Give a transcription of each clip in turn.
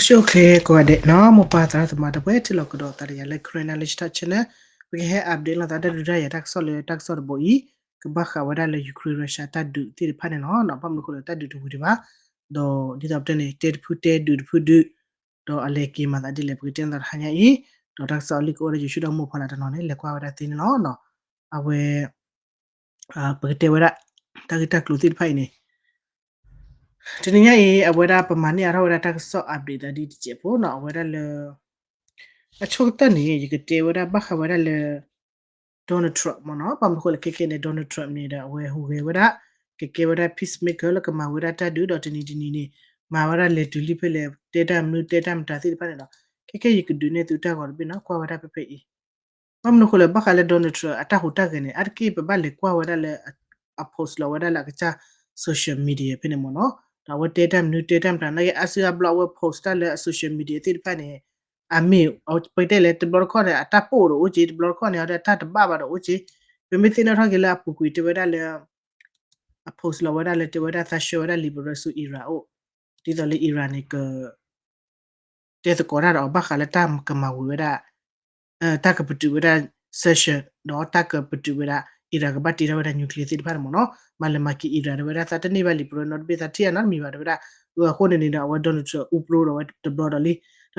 ဆိၣ်ချ့ကိးဂၤဒဲးနီၤ မိၢ်ပၢ်သရၣ်သမါ ဒီပုၢ်ဝဲၢ်ထံလီၢ်ကဒီးသးဒီးယၤလၢ Karen Knowledge Talk Channel ပကဟဲ update လိာ်သးတၢ်ဒုးတၢ်ယၤတၢ်ကစီၣ်လၢတၢ်ကစီၣ်တဘိအံၤ ကဘၣ်ဃးဝဲဒၣ်လၢ Ukraine Russia တၢ်ဒုးသ့ၣ်တဖၣ်န့ၣ်လီၤ. ဘၣ်မနုၤအဃိလၢတၢ်ဒုးတဝံၤဒံးဘၣ် ဒီးဒ်သိးပတဲန့ၣ် တဲတဖုတဲဒုးတဖုဒုး ဒီးအလဲၤက့ၤမၤသးဒ်လဲၣ် ပကတဲသးတဟါညါအံၤ ဒီးတၢ်ကစီၣ်အလံာ်ကအိၣ်ဒီးယဆိကမိၣ်ဖီလာ်တနီၤန့ၣ် လဲၤကွၢ်ဝဲဒၣ်သ့န့ၣ်လီၤ. အဝဲ ပကတဲဝဲဒၣ် တၢ်ဂ့ၢ်တၢ်ကျိၤသ့ၣ်တဖၣ်အံၤန့ၣ် တနံၤညါအံၤ အဝဲဒၣ်ပမၤန့ၢ်အါထီၣ်ဝဲဒၣ်တၢ်ကစီၣ် update သးဒ်တစဲးဖိနီၤ အဝဲဒၣ်လၢ အဆိကတၢၢ်န့ၣ် ယကတဲဝဲဒၣ်ဘၣ်ဃးဝဲဒၣ်လၢ Donald Trump မ့ၢ်နီၤ ဘၣ်မနုၤအဃိလၢခဲခဲန့ၣ် Donald Trump န့ၣ်ဒီး အဝဲဟူးဂဲၤဝဲဒၣ် ကကဲဝဲဒၣ် peacemaker လၢကမၤဝဲဒၣ်တၢ်ဒုးဒီးတနံၤတနံၤန့ၣ် မၤဝဲဒၣ်လဲၤတုၤလံဖဲလဲၣ် တဲတၢ်မနုၤတဲတၢ်မတၤသ့ၣ်တဖၣ်န့ၣ်ဒီး ခဲခဲယကဒုးနဲၣ်သုတၢ်ဂီၤတဘ့ၣ်နီၤ ကွၢ်ဝဲဒၣ်ဖဲဖဲအံၤ ဘၣ်မနုၤအဃိလၢဘၣ်ဃးလၢ Donald Trump အတၢ်ဟူးတၢ်ဂဲၤန့ၣ် အါတက့ၢ်ပဘၣ်လဲၤကွၢ်ဝဲဒၣ်လၢ အ post လီၤဝဲဒၣ်လၢအကစၢ် social media ဖဲန့ၣ်မ့ၢ်နီၤ ဒီးအဝဲတဲတၢ်မနုၤတဲတၢ်မတၤ နာ်က့အါစုအါဘျီအဝဲ post တၢ်လၢအ social media သ့ၣ်တဖၣ်န့ၣ် အမ့ၢ် ပကတဲလဲၣ် တဘျီတခီၣ်န့ၣ် အတၢ်ပိာ်ဒီးအိၣ်က့ တဘျီတခီၣ်န့ၣ် အတၢ်တဘၣ်ဘၣ်ဒီးအိၣ်က့ ပမ့ၢ်သ့ၣ်နီၣ်ထီၣ်က့ၤလၢအပူၤကွံာ်တဲဝဲဒၣ်လၢ အ post လီၤဝဲဒၣ်လၢတဲဝဲဒၣ်သးဆှၢဝဲဒၣ် liberal ဆူ Iran အိၣ် ဒ်သိးလၢ Iran န့ၣ်က တဲသကိးတၢ်ဒီးအီၤဘၣ်ဃးလၢတၢ်ကမၤဝံၤဝဲဒၣ် တၢ်ကပတုာ်ဝဲဒၣ် sanction ဒီးတၢ်ကပတုာ်ဝဲဒၣ် Iran ကဘၣ်တ့ထီၣ်ဝဲဒၣ် nuclear သ့ၣ်တဖၣ်န့ၣ်မ့ၢ်နီၤ မၤလဲၤမၤက့ၤ Iran တဲဝဲဒၣ်သးတန့ၢ်ဘၣ် liberal နီတဘ့ၣ် သးထံၣ်အနီတမံၤဘၣ်တဲဝဲဒၣ် အဃိန့ၣ်န့ၣ်ဒီးအဝဲ Donald Trump အူပရိဒီးဝဲတဘျီ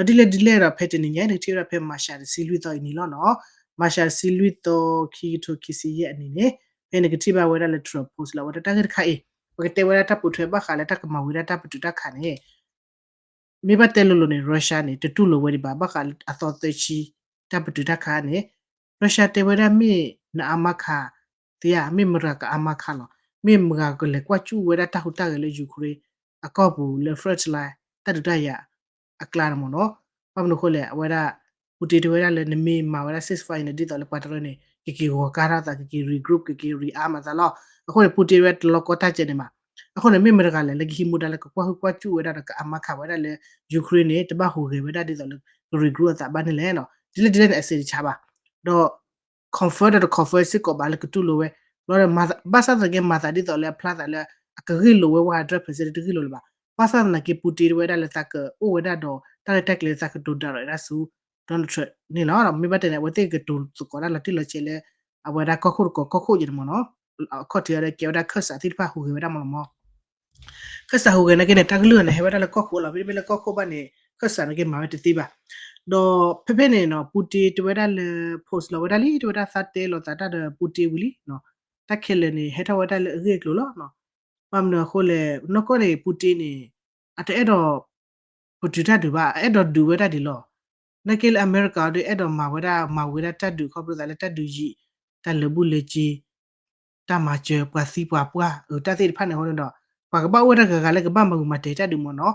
ဒီးလံ ဒီးဒ်လဲၣ်ဒ်လဲၣ်ဒီးဖဲတနံၤညါအံၤ နကထံၣ်ဝဲဒၣ်ဖဲ March တဆံလွံၢ်သီအံၤန့ၣ်လီၤနီၤ March တဆံလွံၢ်သီ ခံကထိခံဆံယဲၢ်အနံၤန့ၣ် ဖဲနကထံၣ်ဘၣ်ဝဲဒၣ်လၢ Trump post လီၤဝဲဒၣ်တၢ်ဂ့ၢ်တခါအံၤ ပကတဲဝဲဒၣ်တၢ်ပိာ်ထွဲဘၣ်ဃးလၢတၢ်ကမၤဝံၤဒၣ်တၢ်ပတုာ်တၢ်ခးန့ၣ် မ့ၢ်ဘၣ်တဲလိၤလိၤန့ၣ် Russia န့ၣ် တတူၢ်လိာ်ဝဲဒံးဘၣ် ဘၣ်ဃးလၢအသီသၢဆံ တၢ်ပတုာ်တၢ်ခးန့ၣ် Russia တဲဝဲဒၣ်မ့ၢ်နအါမးခး သ့ဧါ မ့ၢ်မတၤကအါမးခးလီၤ မ့ၢ်မတၤကလဲၤကွၢ်စူၣ်ဝဲဒၣ်တၢ်ဟူးတၢ်ဂဲၤလၢ Ukraine အကီၢ်ပူၤလၢ front line တၢ်ဒုးတၢ်ယၤ အကျါန့ၣ်မ့ၢ်နီၤ ဘၣ်မနုၤအဃိလဲၣ် အဝဲဒၣ် Putin တဲဝဲဒၣ်လၢနမ့ၢ်မၤဝဲဒၣ် ceasefire န့ၣ် ဒ်သိးလၢပှၤတရၢန့ၣ် ကက့ၤဂီၤကါထီၣ်သး ကက့ၤ regroup ကက့ၤ rearm အသးလီၤ အဃိန့ၣ် Putin တဲဝဲတလီၤကီတၢ်ကဲန့ၣ်မး အဃိန့ၣ် မ့ၢ်မတၤတဂၤလဲၣ် လၢကဟံးမူဒါလၢကကွၢ်ဟုၣ်ကွၢ်စူၣ်ဝဲဒၣ်ဒီးကအါမးခးဝဲဒၣ်လၢ Ukraine န့ၣ် တဘၣ်ဟူးဂဲၤဝဲဒၣ်ဒ်သိးလၢ က regroup အသးဘၣ်န့ၣ်လဲၣ်နီၤ ဒ်လဲၣ်ဒ်လဲၣ်န့ၣ် အစဲးတဆါဘၣ် ဒီး confirm ဒီးတ confirm စ့ၢ်ကီးဘၣ်လၢကတူၢ်လိာ်ဝဲ ဘၣ်ဆၣ်သနာ်က့မၤသးဒ်သိးလၢအဖျါသးလၢ အကဂ့ၢ်လိာ်ဝဲ one hundred percent တဂ့ၢ်လိာ်လၢၤဘၣ် ဘၣ်ဆၣ်သနာ်က့ Putin တဲဝဲဒၣ်လၢသးကအိၣ်ဝဲဒၣ်ဒီး တၢ်ရဲၣ်တၢ်ကျဲၤလၢသးကတိၤဒၣ်ရဲၣ်ဒၣ်ဆူ Donald Trump န့ၣ်လီၤ မ့ၢ်ဘၣ်တဲန့ၣ် အဝဲသ့ၣ်ကတိၤသကိးတၢ်လီၤတံၢ်လီၤဆဲးလၢ အဝဲဒၣ်ကီၢ်ခိၣ်တကီၢ် ကီၢ်ခိၣ်ယဲန့ၣ်မ့ၢ်နီၤ အခီၣ်ထံးအီၤဒီးကဲဝဲဒၣ် ခၢၣ်စးသ့ၣ်တဖၣ်ဟူးဂဲၤဝဲဒၣ်မ့ၢ်လီၤမ့ၢ် ခၢၣ်စးဟူးဂဲၤနာ်က့န့ၣ် တၢ်ကလုၢ်အီၤန့ၣ် ဟဲဝဲဒၣ်လၢကီၢ်ခိၣ်လီၤ မ့တမ့ၢ်လၢကီၢ်ခိၣ်ဘၣ်န့ၣ် ခၢၣ်စးနာ်က့မၤဝဲတသ့ဘၣ် ဒီးဖဲဖဲန့ၣ်နီၤ Putin တဲဝဲဒၣ်လၢ post လီၤဝဲဒၣ်လံ တဲဝဲဒၣ်သးတဲလီၤသးတၢ်ဒီး Putin ဝံၤလံ တၢ်ခဲလၢာ်န့ၣ် ဟဲထီၣ်ဝဲဒၣ်လၢအဂ့ၢ်အကျိၤလီၤ ဘၣ်မနုၤအဃိလဲၣ် နီၢ်ကီၢ်န့ၣ် Putin န့ၣ် အတအဲၣ်ဒိး ပတုာ်တၢ်ဒုးဘၣ် အအဲၣ်ဒိးဒုးဝဲဒၣ်ဒ်လီၤ နာ်က့လၢအမဲရကၤဒီးအဲၣ်ဒိးမၤဝဲဒၣ် မၤဝံၤဒၣ်တၢ်ဒုးခီဖျိသးလၢတၢ်ဒုးယံာ် တၢ်လၢာ်ဘူၣ်လၢာ်စ့ တၢ်မၤစၢၤပှၤသံပှၤပှၢ် အတၢ်သ့ၣ်တဖၣ်န့ၣ်အဃိန့ၣ်ဒီး ပှၤကဘၣ်အိၣ်ဝဲဒၣ်ဂၤဂၤလၢကဘၣ်မၤဝံၤမၤတဲာ်တၢ်ဒုးမ့ၢ်နီၤ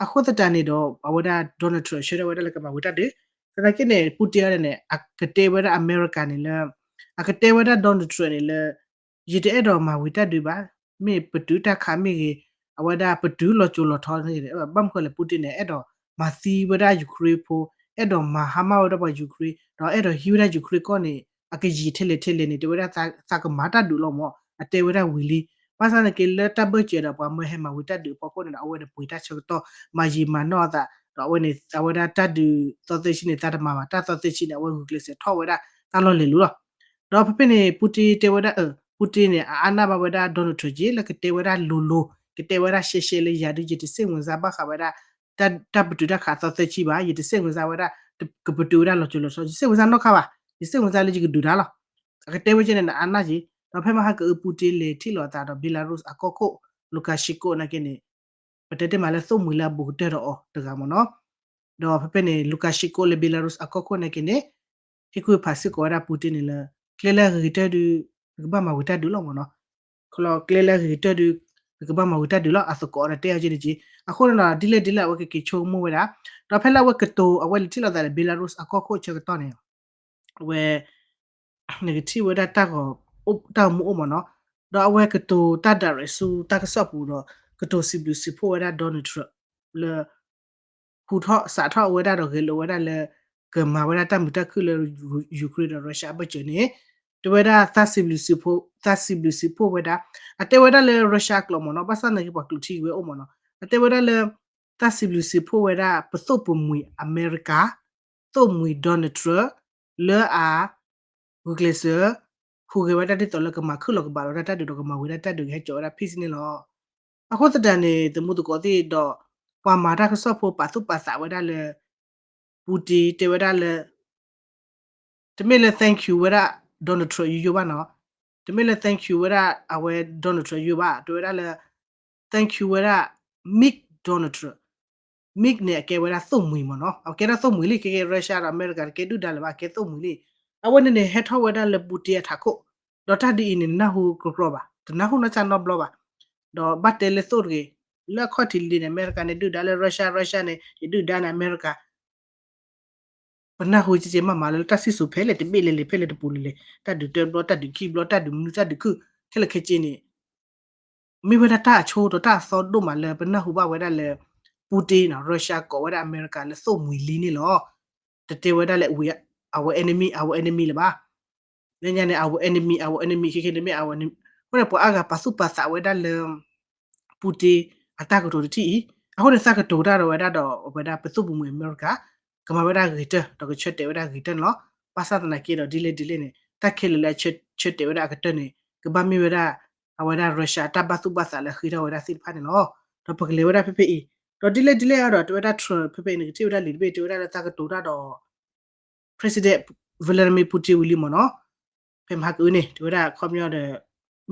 အဃိသတးန့ၣ်ဒီး အဝဲဒၣ် Donald Trump ဆှၢထီၣ်ဝဲဒၣ်လၢကမၤဝံၤတၢ်ဒုး သနာ်က့န့ၣ် Putin အီၤန့ၣ် အကတဲဝဲဒၣ် အမဲရကၤန့ၣ်လၢ အကတဲဝဲဒၣ် Donald Trump န့ၣ်လၢ ယတအဲၣ်ဒိးမၤဝံၤတၢ်ဒုးဘၣ် မ့ၢ်ပတုာ်တၢ်ခးမ့ၢ်ဂ့ၤ အဝဲဒၣ်ပတုာ်လီၤစိၤလီၤထီန့ၣ်ဂ့ၤ ဘၣ်မနုၤအဃိလဲၣ် Putin န့ၣ် အဲၣ်ဒိးမၤသံဝဲဒၣ် Ukraine ဖိ အဲၣ်ဒိးမၤဟါမၢ်ဝဲဒၣ်ပှၤ Ukraine ဒီးအဲၣ်ဒိးဟံးဝဲဒၣ် Ukraine ကီၢ်န့ၣ် အကယံာ်ထဲလဲၣ်ထဲလဲၣ်န့ၣ် တဲဝဲဒၣ်သးကမၤတၢ်ဒုးလီၤမ့ၢ် အတဲဝဲဒၣ်ဝံၤလံ ဘၣ်ဆၣ်သနာ်က့လၢတၢ်ဘၢၣ်စၢၤဒီးပှၤမၢဟဲမၤဝံၤတၢ်ဒုးအဖီခိၣ်န့ၣ်ဒီး အဝဲန့ၣ်ပှ့ၤတၢ်ဆၢကတီၢ် မၤယံာ်မၤနီၢ်အသး ဒီးအဝဲန့ၣ် အဝဲဒၣ်တၢ်ဒုးသီသၢဆံန့ၣ် သးတမၤဘၣ် တၢ်သီသၢဆံန့ၣ် အဝဲဂုာ်ကျဲးစၢးထီၣ်ဝဲဒၣ်တၢ်လီၢ်လဲၤလူၤလီၤ ဒီးဖဲဖဲန့ၣ် Putin တဲဝဲဒၣ် Putin န့ၣ် အအါနၢ်ဘၣ်ဝဲဒၣ် Donald Trump က့ လၢကတဲဝဲဒၣ်လိၤလိၤ ကတဲဝဲဒၣ်ရှဲရှဲလၢယၤဒုး ယတစ့ၣ်ဝင်စားဘၣ်ဃးဝဲဒၣ် တၢ်ပတုာ်တၢ်ခးသီသၢဆံဘၣ် ယတစ့ၣ်ဝင်စားဝဲဒၣ် ကပတုာ်ဝဲဒၣ်လီၤစိၤလီၤထီ ယစ့ၣ်ဝင်စားနီတခါဘၣ် ယစ့ၣ်ဝင်စားလၢယကဒုးတၢ်လီၤ အကတဲဝဲကဲန့ၣ် နအါနၢ်က့ ဒီးဖဲမဟါကအု Putin လဲၤထံၣ်လိာ်အသးဒီး Belarus အကီၢ်ခိၣ် Lukashenko နာ်က့န့ၣ် ပတဲတ့ၢ်မးလၢသိၣ်မှံၤလၢအဘူးကတၢၢ်ဒီးအီၤတဂၤမ့ၢ်နီၤ. ဒီးဖဲဖဲန့ၣ် Lukashenko လၢ Belarus အကီၢ်ခိၣ်နာ်က့န့ၣ် ဟ့ၣ်ကူၣ်ဖးစ့ၢ်ကီးဝဲဒၣ် Putin န့ၣ်လၢ ကျဲလၢအဂ့ၤကတၢၢ်ဒုး ပကဘၣ်မၤဝံၤတၢ်ဒုးလီၤမ့ၢ်နီၤ. ခီလီၤကျဲလၢအဂ့ၤကတၢၢ်ဒုး ပကဘၣ်မၤဝံၤတၢ်ဒုးလီၤ အသကိးဒီးတဲအီၤက့န့ၣ်က့ အဃိန့ၣ်ဒီး ဒ်လဲၣ်ဒ်လဲၣ် အဝဲကက့ၤဆိကမိၣ်ဝဲဒၣ် ဒီးဖဲလၢအဝဲကတိၤ အဝဲလဲၤထံၣ်လိာ်သးလၢ Belarus အကီၢ်ခိၣ်ဆၢကတီၢ်န့ၣ် အဝဲ နကထံၣ်ဝဲဒၣ်တၢ်ဂီၤ တၢ်ဂီၤမူအိၣ်မ့ၢ်နီၤ, ဒီးအဝဲကတိၤတၢ်ဒၣ်ရဲၣ်ဆူတၢ်ကစီၣ်ပူၤဒီး ကတိၤစံးဘျုးစံးဖှိၣ်ဝဲဒၣ် Donald Trump လၢ ဟူထီၣ်စးထီၣ်ဝဲဒၣ်ဒီးဂဲၤလိာ်ဝဲဒၣ်လၢ ကမၤဝဲဒၣ်တၢ်မုာ်တၢ်ခုၣ်လၢ Ukraine ဒီး Russia အဘၢၣ်စၢၤန့ၣ် တဲဝဲဒၣ် သးစံးဘျုးစံးဖှိၣ်ဝဲဒၣ် အတဲဝဲဒၣ်လၢ Russia အကျိာ်မ့ၢ်နီၤ, ဘၣ်ဆၣ်သနာ်က့ပှၤကျိာ်ထံက့ၤဝဲအိၣ်မ့ၢ်နီၤ, အတဲဝဲဒၣ်လၢ တၢ်စံးဘျုးစံးဖှိၣ်ဝဲဒၣ် ပသိၣ်ပမှံၤအမဲရကၤ, သိၣ်မှံၤ Donald Trump လၢအ ဂုာ်ကျဲးစၢး ဟူးဂဲၤဝဲဒၣ်ဒ်သိးလၢကမၤခုၣ်လီၤကဘၣ်လီၤဒၣ်တၢ်ဒုးဒီးကမၤဝံၤဒၣ်တၢ်ဒုးကဟဲကၠီၤဝဲဒၣ် peace န့ၣ်လီၤ. အဃိသတးန့ၣ် သမူသကိးသ့ၣ်ဒီး ပှၤမၤတၢ်ကစီၣ်ဖိပာ်သူၣ်ပာ်သးဝဲဒၣ်လၢ Putin တဲဝဲဒၣ်လၢ တမ့ၢ်လၢ thank you ဝဲဒၣ် Donald Trump ယိယိဘၣ်နီၤ, တမ့ၢ်လၢ thank you ဝဲဒၣ်အဝဲ Donald Trump ယိယိဘၣ်, တဲဝဲဒၣ်လၢ thank you ဝဲဒၣ် Mick Donald Trump, Mick န့ၣ် အကဲဝဲဒၣ်သိၣ်မှံၤမ့ၢ်နီၤ, အကဲဒၣ်သိၣ်မှံၤလံ, ခဲကဲ Russia ဒီးအမဲရကၤတကဲဒုၣ်ဒါလၢၤဘၣ်, ကဲသိၣ်မှံၤလံ. အဝဲန့ၣ်န့ၣ် ဟဲထီၣ်ဝဲဒၣ်လၢ Putin အထးခိၣ်, ဒီးတၢ်ဒ်အံၤန့ၣ် နနၢ်ဟူကြီကြီဘၣ်, တနၢ်ဟူနီၢ်ကီၢ်နီတဘျီဘၣ်. ဒီးဘၣ်တဲလၢသိၣ်တဂ့ၤ, လၢအခီၣ်ထံးလံန့ၣ် အမဲရကၤန့ၣ်ဒုၣ်ဒါလၢ Russia, Russia န့ၣ် ယဒုၣ်ဒါန့ၣ်အမဲရကၤ ပနၢ်ဟူကကဲမးမးလၢတၢ်စံၣ်စိၤဖဲလဲၣ်တဘ့ၣ်လဲၣ်လဲၣ် ဖဲလဲၣ်တပူၤလဲၣ်လဲၣ်, တၢ်ဒုးတဘျီ တၢ်ဒုးခံဘျီ တၢ်ဒုးမနုၤ တၢ်ဒုးခုၣ် ခဲလၢာ်ခဲဆ့န့ၣ် မ့ၢ်ဝဲဒၣ်တၢ်အဆိဒီးတၢ်အသီဒိၣ်မးလၢပနၢ်ဟူဘၣ်ဝဲဒၣ်လၢ Putin နီၤ, Russia ကိးဝဲဒၣ်အမဲရကၤလၢသိၣ်မှံၤလံန့ၣ်လီၤ. တတဲဝဲဒၣ်လၢ our enemy, our enemy လၢၤဘၣ်. လၢညါန့ၣ် our enemy, our enemy ခဲခဲန့ၣ်မ့ၢ် our enemy. အဃိန့ၣ် ပှၤအါဂၤပာ်သူၣ်ပာ်သးဝဲဒၣ်လၢ Putin အတၢ်ကတိၤတထံၣ်အံၤ, အဃိန့ၣ် သးကတိၤတၢ်ဒီးဝဲဒၣ်ဒီး အဝဲဒၣ်ပသိၣ်ပမှံၤအမဲရကၤ ကမၤဝဲဒၣ်ဂ့ၤတၢၢ် ဒီးကဆၢတဲာ်ဝဲဒၣ်ဂ့ၤတၢၢ်န့ၣ်လီၤ. ဘၣ်ဆၣ်သနာ်က့ဒီး ဒ်လဲၣ်ဒ်လဲၣ်န့ၣ် တၢ်ခဲလၢာ်လၢအဆၢတဲာ်ဝဲဒၣ်အကတၢၢ်န့ၣ် ကဘၣ်မ့ၢ်ဝဲဒၣ် အဝဲဒၣ် Russia အတၢ်ဘၣ်သူၣ်ဘၣ်သးလၢအဃ့ထီၣ်ဝဲဒၣ်သ့ၣ်တဖၣ်န့ၣ်လီၤ. ဒီးပကလဲၤဝဲဒၣ်ဖဲဖဲအံၤ, ဒီးဒ်လဲၣ်ဒ်လဲၣ်အံၤဒီး တဲဝဲဒၣ် Trump ဖဲဖဲအံၤန့ၣ် ကထံၣ်ဝဲဒၣ်လံာ်တဘ့ၣ် တဲဝဲဒၣ်လၢသးကတိၤတၢ်ဒီး President Vladimir Putin ဝံၤလံမ့ၢ်နီၤ, ဖဲမဟါကအုန့ၣ် တဲဝဲဒၣ်အခီပညီဒီး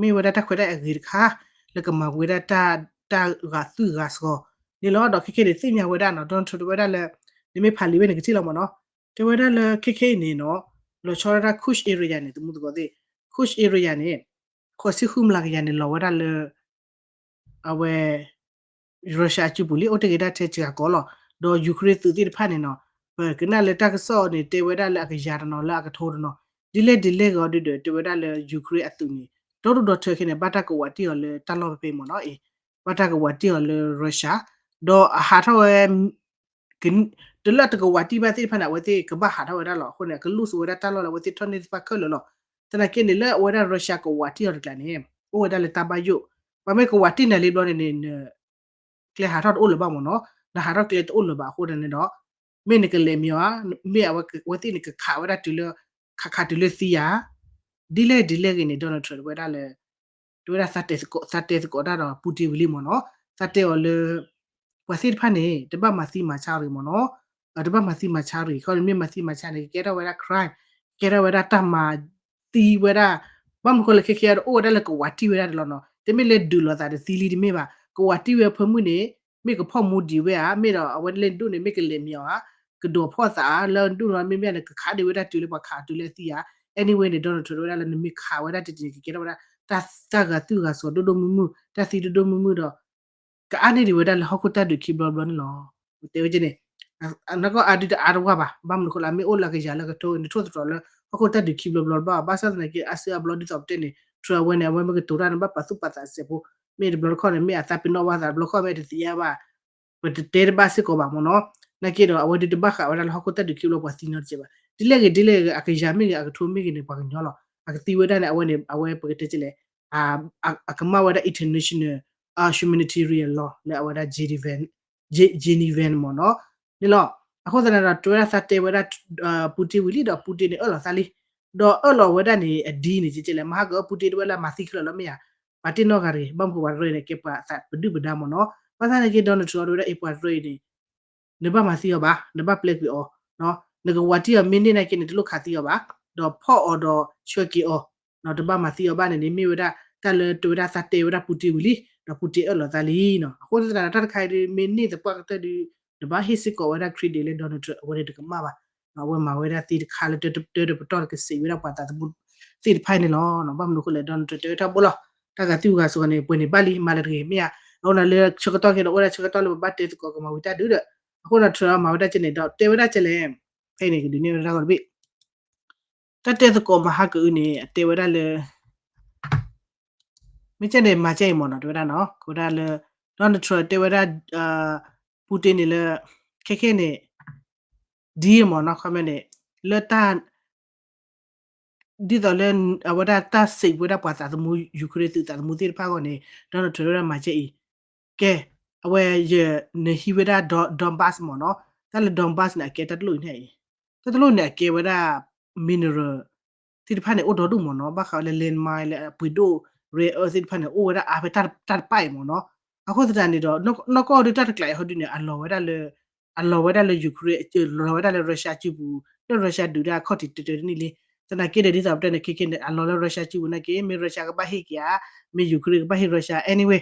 မ့ၢ်ဝဲဒၣ်တၢ်ခွဲးတၢ်ယာ်အဂ့ၤတခါ လၢကမၤဝံၤဝဲဒၣ်တၢ် တၢ်ဂာ်သွံၣ်ဂာ်စီၤန့ၣ်လီၤ. ဒီးခဲခဲန့ၣ် သ့ၣ်ညါဝဲဒၣ်နီၤ Donald Trump တဲဝဲဒၣ်လၢ နမ့ၢ်ဖးလံာ်ဝဲန့ၣ် ကထံၣ်လီၤမ့ၢ်နီၤ, တဲဝဲဒၣ်လၢခဲခဲအံၤန့ၣ်နီၤ လီၤဆီဒၣ်တၢ် Kursk area န့ၣ် သမူသကိးသ့ၣ် Kursk area န့ၣ် ဃိးဆံဃုမျးကယၤန့ၣ် လီၤဝဲဒၣ်လၢ အဝဲ Russia အစုပူၤလံ အိၣ်တ့ၢ်က့ၤဒၣ်ထဲစှၤကီးလီၤ. ဒီး Ukraine သုးသ့ၣ်တဖၣ်န့ၣ်နီၤ ပကနၣ်လၢတၢ်ကစီၣ်န့ၣ် တဲဝဲဒၣ်လၢအကယၤတနီၤလၢအကထိတနီၤ ဒ်လဲၣ်ဒ်လဲၣ်ဂ့ၤဒုဒီး တဲဝဲဒၣ်လၢ Ukraine အသုးန့ၣ် ဒီဒူၣ်ဒီထၢခဲန့ၣ် ဘၣ်တၢ်ကဝးတံၢ်အီၤလၢတၢ်လီၢ်ဖဲဖဲမ့ၢ်နီၤအံၤ ဘၣ်တၢ်ကဝးတံၢ်အီၤလၢ Russia ဒီးအဟးထီၣ်ဝဲ တလၢတကဝးတံၢ်ဘၣ်သ့ၣ်တဖၣ်န့ၣ် အဝဲသ့ၣ်ကဘၣ်ဟးထီၣ်ဝဲဒၣ်လီၤ. အဃိန့ၣ် ကလူၢ်စိဝဲဒၣ်တၢ်လီၢ်လၢအဝဲသ့ၣ်ထီၣ်န့ၢ်သ့ၣ်တဖၣ်ခဲလၢာ်လီၤ. သနာ်က့န့ၣ် လၢအဝဲဒၣ် Russia ကဝးတံၢ်အီၤတကျါန့ၣ် အိၣ်ဝဲဒၣ်လၢတၢ်ဘၣ်ယိၣ်, ပှၤမ့ၢ်ကဝးတံၢ်နၤလံဘျီန့ၣ်န့ၣ် နကျဲဟးထီၣ်တအိၣ်လၢၤဘၣ်မ့ၢ်နီၤ, နဟးထီၣ်ကျဲတအိၣ်လၢၤဘၣ်အဃိန့ၣ်ဒီး မ့ၢ်နကလဲၤမ့ၢ်အီၤဧါ, မ့ၢ်အဝဲသ့ၣ်န့ၣ် ကခးဝဲဒၣ်တုၤလၢ ခးခးတုၤလၢသံဧါ, ဒ်လဲၣ်ဒ်လဲၣ်ဂ့ၤန့ၣ် Donald Trump ဝဲဒၣ်လၢ တဲဝဲဒၣ် သးတဲသကိးတၢ်ဒီး Putin ဝံၤလံမ့ၢ်နီၤ, သးတဲအီၤလၢ ပှၤသ့ၣ်တဖၣ်န့ၣ် တဘၣ်မၤသံမၤဆါရံၣ်မ့ၢ်နီၤ, တဘၣ်မၤသံမၤဆါရံၣ် ခီန့ၣ်မ့ၢ်မၤသံမၤဆါန့ၣ် ကကဲထီၣ်ဝဲဒၣ် crime, ကကဲထီၣ်ဝဲဒၣ်တၢ်မၤသံဝဲဒၣ်, ဘၣ်မနုၤဃိလၢခဲခဲအံၤဒီး အိၣ်ဝဲဒၣ်လၢကဝးတံၢ်ဝဲဒၣ်တလီၢ်နီၤ, တမ့ၢ်လၢဒုးလိာ်သးဒီးသံလံတမ့ၢ်ဘၣ်, ကဝးတံၢ်ဝဲအဖၢမုၢ်န့ၣ် မ့ၢ်ကဖီၣ်မူဒံးဝဲဧါ, မ့ၢ်ဒီးအဝဲလၢနဒူၣ်န့ၣ် မ့ၢ်ကလဲၤမ့ၢ်အီၤဧါ, ကဒိးဖီၣ်သးဧါ, လၢနဒူၣ်န့ၣ် မ့မ့ၢ်န့ၣ် ကခးဒံးဝဲဒၣ်တုၤလၢပှၤခးတုၤလၢအသံဧါ, anyway န့ၣ် Donald Trump တဲဝဲဒၣ်လၢနမ့ၢ်ခးဝဲဒၣ်တံၢ်တံၢ်န့ၣ် ကကဲထီၣ်ဝဲဒၣ် တၢ်ဂာ်သွံၣ်ဂာ်စီၤဒိၣ်ဒိၣ်မုၢ်မုၢ် တၢ်သံဒိၣ်ဒိၣ်မုၢ်မုၢ်ဒီး ကအါန့ၢ်ဒံးဝဲဒၣ်လၢဟီၣ်ခိၣ်တၢ်ဒုးခံဘျီဘျီန့ၣ်လီၤ. တဲဝဲကဲန့ၣ် နကအါဒုတအါတဝၢ်ဘၣ်, ဘၣ်မနုၤဃိလၢ မ့ၢ်အိၣ်လၢအကယၤလၢကထိန့ၣ် နထိၣ်သတြီၤလၢ ဟီၣ်ခိၣ်တၢ်ဒုးခံဘျီဘျီတဘၣ်, ဘၣ်ဆၣ်သနာ်က့ အါစုအါဘျီဒ်သိးပတဲန့ၣ် Trump အဝဲန့ၣ် အဝဲမ့ၢ်ကတိၤတၢ်န့ၣ် ဘၣ်ပာ်သူၣ်ပာ်သးစဲးဖိ, မ့ၢ်တဘျီတခီၣ်န့ၣ် မ့ၢ်အသးပ့ၤနီၣ်ဘၣ်သးတဘျီတခီၣ် မ့ၢ်တသ့ဧါဘၣ်, ပတတဲတဘၣ်စ့ၢ်ကီးဘၣ်မ့ၢ်နီၤ, နာ်က့ဒီး အဝဲဒုးတဘၣ်ဃးဝဲဒၣ်လၢဟီၣ်ခိၣ်တၢ်ဒုးခံဘျီပှၤသံနီတစဲးဘၣ်, ဒ်လဲၣ်ဂ့ၤဒ်လဲၣ်ဂ့ၤ အကယၤမ့ၢ်ဂ့ၤ အကထိမ့ၢ်ဂ့ၤန့ၣ် ပှၤကညီလီၤ, အကသံဝဲဒၣ်န့ၣ် အဝဲန့ၣ် အဝဲပကတဲကလဲၣ် အကမၣ်ဝဲဒၣ် international humanitarian law လၢအဝဲဒၣ် Geneva မ့ၢ်နီၤ, န့ၣ်လီၤ. အဃိသတးန့ၣ်ဒီး တဲဝဲဒၣ်သးတဲဝဲဒၣ် Putin ဝံၤလံဒီး Putin န့ၣ် အၢၣ်လီၤသးလံ, ဒီးအၢၣ်လီၤဝဲဒၣ်န့ၣ် အဒ်န့ၣ်ကလဲၣ် မဟါကအၢ Putin တဲဝဲလၢမၤသံခဲလၢာ်လီၤမ့ၢ်ဧါ, ပာ်တ့ၢ်နီၢ်ဂၤတဂ့ၤ, ဘၣ်မနုၤပှၤတရၢအံၤန့ၣ် ကဲပှၤသးပဒုၣ်ပဒါမ့ၢ်နီၤ, ဘၣ်ဆၣ်သနာ်က့ Donald Trump တဲဝဲဒၣ် အ့ ပှၤတရၢအံၤန့ၣ် နဘၣ်မၤသံအီၤဘၣ်, နဘၣ်ပျဲကွံာ်အီၤ, နကဝးတံၢ်အီၤမ့ၢ်န့ၢ်နာ်က့န့ၣ် တလိၣ်ခးသံအီၤဘၣ်, ဒီးဖီၣ်အီၤဒီးဆှၢက့ၤအီၤ, တဘၣ်မၤသံအီၤဘၣ်န့ၣ်န့ၣ် မ့ၢ်ဝဲဒၣ်တၢ်လၢတဲဝဲဒၣ်သးတဲဝဲဒၣ် Putin ဝံၤလံ, ဒီး Putin အၢၣ်လီၤသးလံနီၤ, အဃိသတးဒီး တၢ်တခါအံၤဒ်မ့ၢ်န့ၢ်သပှၢ်ကတၢၢ်ဒီး နဘၣ်ဟ့ၣ်စ့ၢ်ကီးဝဲဒၣ် credit လၢ Donald Trump အဝဲန့ၣ်တကမၣ်ဘၣ်, အဝဲမၤဝဲဒၣ်သ့တခါလၢတၢတပတီၢ်တကစံးဝဲဒၣ်ပှၤသးသမူသ့ၣ်တဖၣ်န့ၣ်လီၤ, ဘၣ်မနုၤအဃိလဲၣ် Donald Trump တဲဝဲထီဘိလီၤ, တၢ်ဂာ်သွံၣ်ဂာ်စီၤန့ၣ် ပှဲၤန့ၣ်ဘၣ်လံ မၤလၢတဂ့ၤမ့ၢ်ဧါ, အဃိန့ၣ်လၢဆၢကတီၢ်ခဲဒီး အိၣ်ဝဲဒၣ်ဆၢကတီၢ်လၢပဘၣ်တဲသကိးကမၤဝံၤတၢ်ဒုးဒီး, အဃိန့ၣ် Trump မၤဝဲဒၣ်ကဲန့ၣ်ဒီး တဲဝဲဒၣ်ကဲလဲၣ်, ဖဲအံၤန့ၣ် ကဒုးန့ၢ်ဝဲဒၣ်တၢ်ဂီၤတဘ့ၣ် တၢ်တဲသကိးမဟါကအုန့ၣ် အတဲဝဲဒၣ်လၢ မ့ၢ်ကဲန့ၣ် မၤကဲအံၤမ့ၢ်နီၤ တဲဝဲဒၣ်နီၤ ကဝဲဒၣ်လၢ Donald Trump တဲဝဲဒၣ် Putin န့ၣ်လၢ ခဲခဲန့ၣ် ဒ်မ့ၢ်နီၤ ခီမ့ၢ်န့ၣ် လၢတၢ် ဒ်သိးလၢ အဝဲဒၣ်တၢ်စံးဝဲဒၣ်ပှၤသးသမူ Ukraine သုးသးသမူသ့ၣ်တဖၣ်အဂီၢ်န့ၣ် Donald Trump တဲဝဲဒၣ်မၤကဲအံၤ ကဲ အဝဲယနဟံးဝဲဒၣ် Donbas မ့ၢ်နီၤ, တၢ်လၢ Donbas န့ၣ် အကဲတၢ်တလိၣ်အံၤန့ၣ်အံၤ, တၢ်တလိၣ်န့ၣ် အကဲဝဲဒၣ် mineral သ့ၣ်တဖၣ်န့ၣ် အိၣ်ဒီဒူၣ်မ့ၢ်နီၤ, ဘၣ်ဃးဝဲလၢ land mine လၢအပှ့ၤဒိၣ် rare earth သ့ၣ်တဖၣ်န့ၣ် အိၣ်ဝဲဒၣ်အါဖဲတၢ်တပၣ်အံၤမ့ၢ်နီၤ. အဃိသတးန့ၣ်ဒီး နီၢ်ကီၢ်ဒုးတၢ်တကျးအံၤဟီဒုန့ၣ် အလီၤဝဲဒၣ်လၢ အလီၤဝဲဒၣ်လၢ Ukraine လီၤဝဲဒၣ်လၢ Russia စုပူၤ, လၢ Russia ဒုးတၢ်ခီၣ်ထံးတတၢတနံၣ်လံ. သနာ်က့ဒီး ဒ်သိးပတဲန့ၣ် ခဲခဲန့ၣ် အလီၤလၢ Russia စုပူၤနာ်က့ မ့ၢ် Russia ကဘၣ်ဟ့ၣ်က့ၤဧါ, မ့ၢ် Ukraine ကဘၣ်ဟ့ၣ် Russia. Anyway,